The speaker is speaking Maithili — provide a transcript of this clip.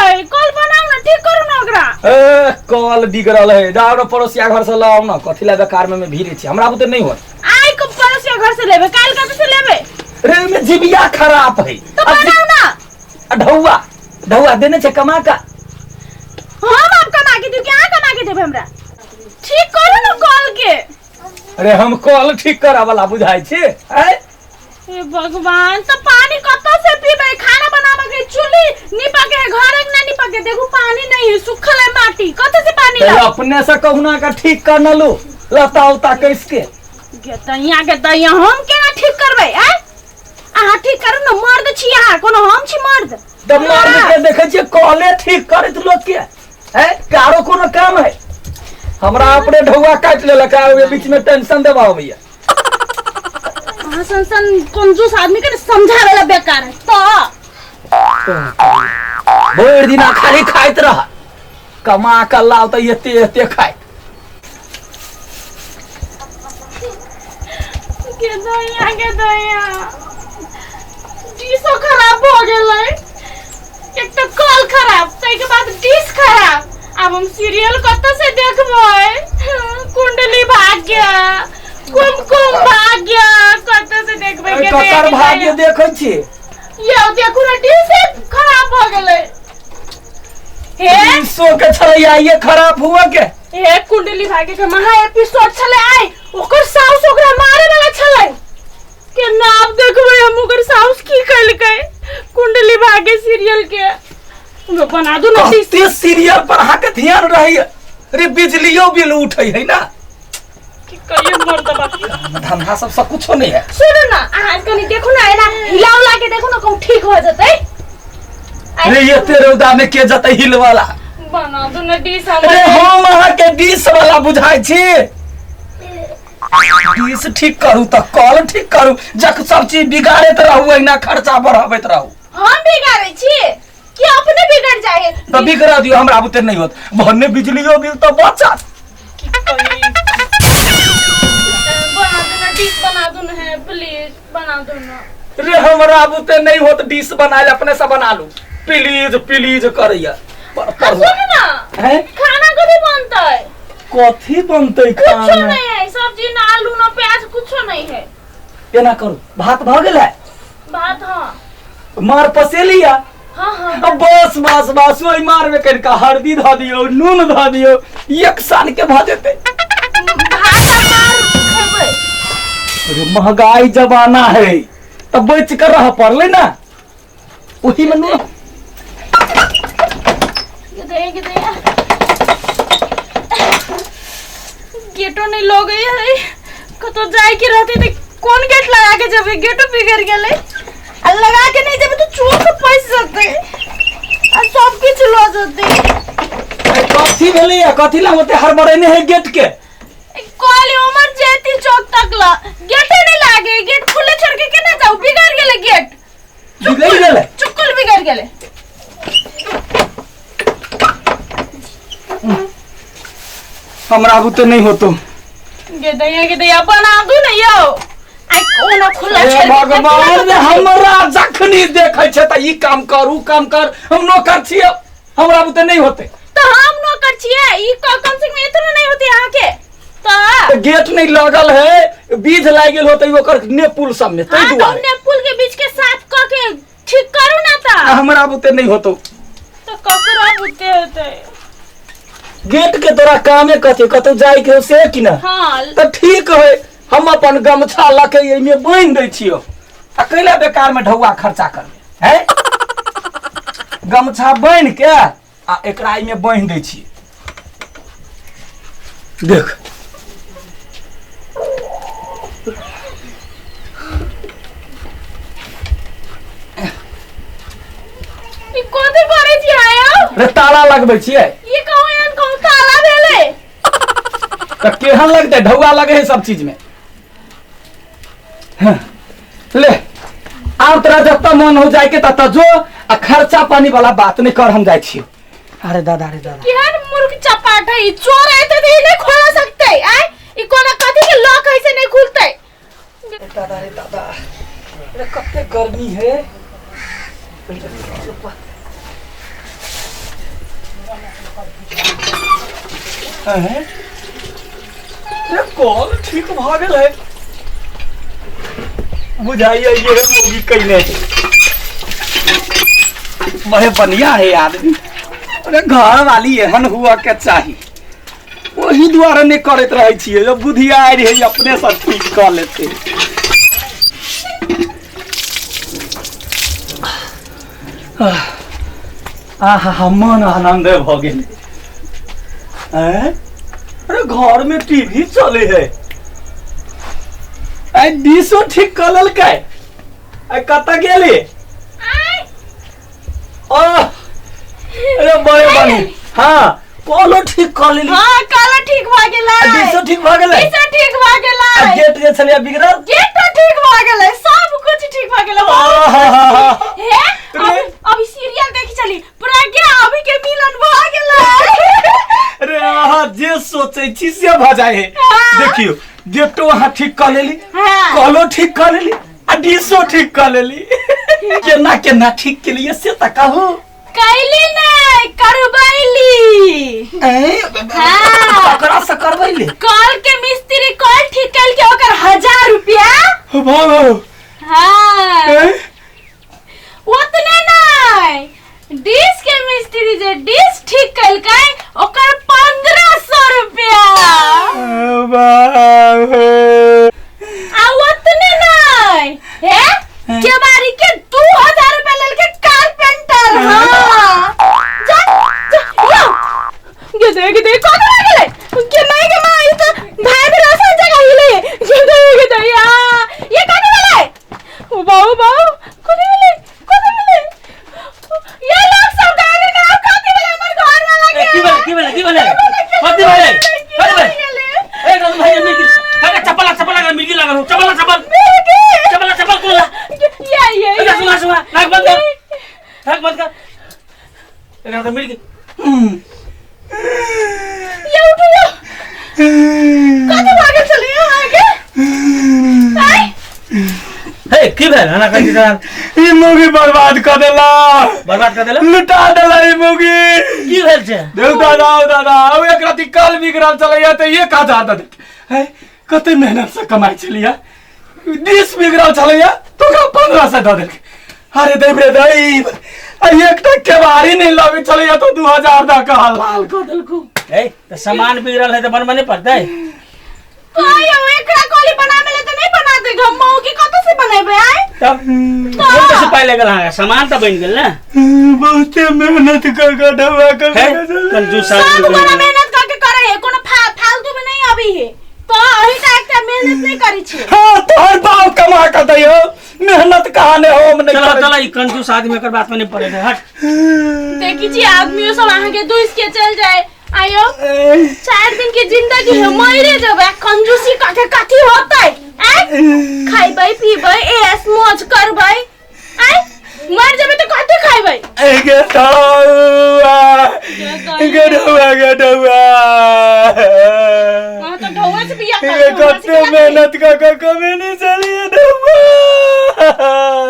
है। कल बनाउ ना, ठीक करू ना ओकरा। ए कल बिगड़ल है, जाओ ना पड़ोसिया घर से लाओ ना, कथी ला बेकार में भीड़े छी, हमरा बुते नहीं होत। आइ को पड़ोसिया घर से लेबे, काल कत से लेबे? रे में जीबिया खराब है। तो बनाउ ना। आ ढौआ ढौआ देने छे कमा का। हम आप कमा के दियो कि अहाँ कमा के देबे हमरा? ठीक करू ना कल के। अरे हम कल ठीक करा वाला बुझाइ छी आय? हे भगवान, तो पानी कतौ से पीबे? खाना बनावे के चूल्ही नीपा के है, घर अंगना नीपा के देखू पानी नहीं है, सुखल है माटी, कतौ से पानी तो लाओ? अपने से कहुना का ठीक कर न लू, लता उता कस के। गेतैया गेतैया हम केना ठीक करबै? आय अहाँ ठीक करू ने, मर्द छी अहाँ, कोनो हम छी मर्द? तऽ मर्द के देखै छियै कले ठीक करैत लोक के है, कारो कोनो काम है? हमरा अपने ढौआ काटि लेलक आ ओहि बीच में टेंशन देबा अबैया। अहाँ सन सन कंजूस आदमी के ने समझावे ला बेकार है तो। भरि दिना खाली खाइत रह, कमा कऽ लाउ तऽ एते एते खाइत। के दैया के दैया डिशो खराब भऽ गेलै, एक तऽ कल खराब, ताहिके बाद डिश खराब, आब हम सीरियल कतऽ से देखबै? कुंडली भाग्य, कुमकुम भाग्य कतऽ से देखबै? के दैया ककर के भाग्य दैया। देखै छी? यौ देखू ने, डिशे खराब भऽ गेलै। हे डिशो के छलैया ये खराब हुआ के। हे कुंडली भाग्य के महा एपिसोड छलै आइ, ओकर साउस ओकरा मारे वाला छलै, केना आब देखबै हम ओकर साउस की केलकै? कुंडली भाग्य सीरियल के हमरा बना दू ना डिश। कते सीरियल पर अहाँके ध्यान रहैया रे, बिजलियो बिल उठै है ना। की कहियो मर्दबा, धंधा सब सब कुछो नहीं है। सुनू ना, अहाँ कनी देखू ना, एना हिला उला के देखू ना, कहूँ ठीक हो जतै। रे एते रौदा में के जतै हिल वाला? बना दू ना डिश रे हमर। हम अहाँके डिश वाला बुझाइ छी? डिश ठीक करू तऽ कल ठीक करू, जख सब चीज बिगाड़ैत रहू, एहिना खर्चा बढ़ाबैत रहू। हम बिगाड़ै छी कि अपने बिगड़ जाए है? तऽ बिगड़ा दियौ, हमरा बुते नहीं होत, भन्ने बिजलियो बिल तऽ बचत। की कही, बना दू ना डिश, बना दू ना है, प्लीज बना दू ना। रे हमरा बुते नहीं होत डिश बनायल, अपने से बना लू, प्लीज प्लीज करैया। आ सुनू ना, हैं? खाना कभी बनतै? कथी बनतै कुछो खाना? नहीं है, सब्जी ना आलू ना प्याज कुछो नहीं है। एना करू, भात भऽ गेल है? भात हाँ। मार पसेलिया? हाँ हाँ। अब बस बस बस, ओहि मार में कनिका हल्दी धऽ दियौ, नून धऽ दियौ, एक साल के भऽ जेतै। भात आ मार खेबै? अरे महंगाई जमाना है तऽ बचि कऽ रहऽ पड़लै ना, ओही में नून। गे दैया, गेटो नहीं लगे है, कतौ जाए के रहते तो कौन गेट लगा के जेबै? गेटो बिगड़ गेलै, आ लगा के नहीं जेबै तो चोर के पैस जेतै आ सब किछु लऽ जेतै। कथी भेलैया? कथी ला ओते हड़बड़ेने है गेट के? कहली उमर जेती चौक तक ला, गेटे नहीं लागे, गेट खुले छोड़ के केना जाऊ? बिगड़ गेलै गेट। बिगड़ गेलै? चुक्कुल बिगड़ गेलै। हमरा बुते नहीं होतो। गे दैया गे दैया, बना दू ने यौ, आइ कोना खुला हे छोड़ के भगवान रे, हमरा जखनी देखै छै तऽ ई काम कर ऊ काम कर, हम नौकर छियै, हमरा बुते नहीं होते। तो हम नौकर छियै, ई कम से कम इतना नहीं होते अहाँ के तऽ। तऽ गेट नहीं लगल है, बीज लागि गेल होते ओकर नेपुल सब में ताहि हाँ तो दुआरे। नेपुल के बीच के साफ क के ठीक करू ना तऽ। हमरा बुते नहीं होतो। तो ककरा बुते होते? गेट के तोरा कामे कथी, कतौ जाय के हो से कि ना? हाँ। तऽ ठीक है, हम अपन गमछा लऽ के एहिमे बान्हि दै छियौ, आ कैला बेकार में ढौआ खर्चा करबै है? गमछा बान्हि के आ एकरा एहिमे बान्हि दै छियै, देख। ई कथी करै छी अहाँ यौ? रे ताला लगबै छियै। ई कहूँ एहन कहूँ ताला भेलै? तऽ केहन लगतै? ढौआ लगे है सब चीज में। हाँ, ले आब तोरा जतऽ मन हो जाय के ततऽ जो, आ खर्चा पानी वाला बात नहीं कर, हम जाइ छियौ। अरे दादा रे दादा, केहन मूर्ख चपाट है ई, चोर एते तऽ ई नहीं खोल सकतै। आय ई कोना कथी के लॉक है से नहीं खुलतै? अरे दादा रे दादा, अरे कते गर्मी है। हैं? रे कॉल ठीक भऽ गेल है बुझाइए ये मोगी कैने बड़े बढ़िया है आदमी। अरे घर वाली एहन हुआ के चाही, ओही दुआरे नहि करैत रहै छियै। जब बुधिया आइ रहै अपने से ठीक कऽ लेते। आहा मन आनंद भऽ गेल। हैं? अरे घर में टीवी चले है, आई डिशो ठीक कऽ लेलकै। आई कतऽ गेली? ओह अरे बड़े बनी। हाँ कॉलो ठीक कऽ लेली। हाँ कॉलो ठीक भऽ गेलै। आ डिशो ठीक भऽ गेलै। डिशो ठीक भऽ गेलै। आ गेट जे छलैया बिगड़ल? गेटो ठीक भऽ गेलै, सब कुछ ठीक भऽ गेलै। आहा। हे रे। अभी अभी सीरियल देखी चली प्रज्ञा अभी के मिलन भऽ गेलै। रे अहाँ जे सोचै छी से भऽ जाइ है। हाँ। देखियौ गेटो अहाँ ठीक कऽ लेली, हाँ। कॉलो ठीक कऽ लेली आ डिशो ठीक कऽ लेली। केना केना ठीक केलियै से तऽ कहू। कैली नहीं करबैली। हाँ। ककरा से करबैली? कल के मिस्त्री कल ठीक कल के ओकर 1000 रुपया। बाबू। हाँ। ऐं? उतने नहीं, डिश के मिस्त्री जे डिश ठीक कलकै ओकर 1500 रुपया। बाबू। आ उतने नहीं, हे केबारी के 2000 रुपया लेलकै कारपेंटर। हाँ। जा जा यो गे दे गे दे कौन आ गेलै के नहीं के मां, ई तो भाई भी रसा जगह हिले। गे दे गे दे या ये कौन भेलै? ओ बाबू बाबू कौन भेलै? कौन भेलै? ये लोग सब गाने का कथी भेलै हमर घर वाला के? की भेलै, की भेलै, की भेलै? कथी भेलै? कथी भेलै? ए गल भाई मिर्गी काका चप्पल चप्पल लागल, मिर्गी लागल हो। चप्पल चप्पल चप्पल चप्पल कोला। ये ये ए सुना सुना, नाक बंद कर, नाक बंद कर। एकरा तऽ मिर्गी। ये उठो यो कथी भागल चलिए आगे आय। हे की भेल एना कहै छी तहन? ई मुगी बर्बाद कऽ देला। बर्बाद कऽ देला, लुटा देला ई मुगी। की भेल छै? देव दादा ओ दादा, अब एक राति कल बिगड़ल चलैया तऽ 1000 दऽ देलकै। है कते मेहनत से कमाइ छलियै, डिश बिगड़ल छलैया तऽ ओकरा 1500 दऽ देलकै। अरे दैव रे दैव, आ एकटा केबाड़ी नहि लगै छलैया तऽ 2000 दऽ कऽ हलाल कऽ देलकौ। ए तऽ सामान बिगड़ल है तऽ बनबऽ नहि पड़तै? आय एकरा कोली बनाबे ले तऽ नहीं बना दे, हम मौगी कतऽ से बनेबै आय? तब कोन से पाइ लगल अहाँके? सामान तऽ बनि गेल ने। बहुते मेहनत कऽ कऽ ढौआ कऽ हे कंजूस सब आदमी गोरा बनि गेल। मेहनत करके करे है, कोनो फालतू में नहीं अभी है तो अही टा एकटा मेहनत नहीं करी छी। हाँ तोहर बाप कमा कऽ दैयो, मेहनत कहाँ ने हो, हम नहीं चलो करै। चलो, ई कंजूस आदमी एकर बात में नहीं पड़े है, हट। देखी छी आदमियों सब अहाँ के दुइस के चल जाए। आयो 4 दिन के जिंदगी है, मरे जेबै कंजूसी करके कथी होतै? आय खाइबै पीबै ऐश मौज करबै, आय मर जेबै तऽ कथी खाइबै? ए गे ढौआ, गे ढौआ, गे ढौआ। अहाँ तऽ ढौआ से बियाह ये करबै, हमरा से कते केना मेहनत कऽ कऽ कमेने छलियै ढौआ।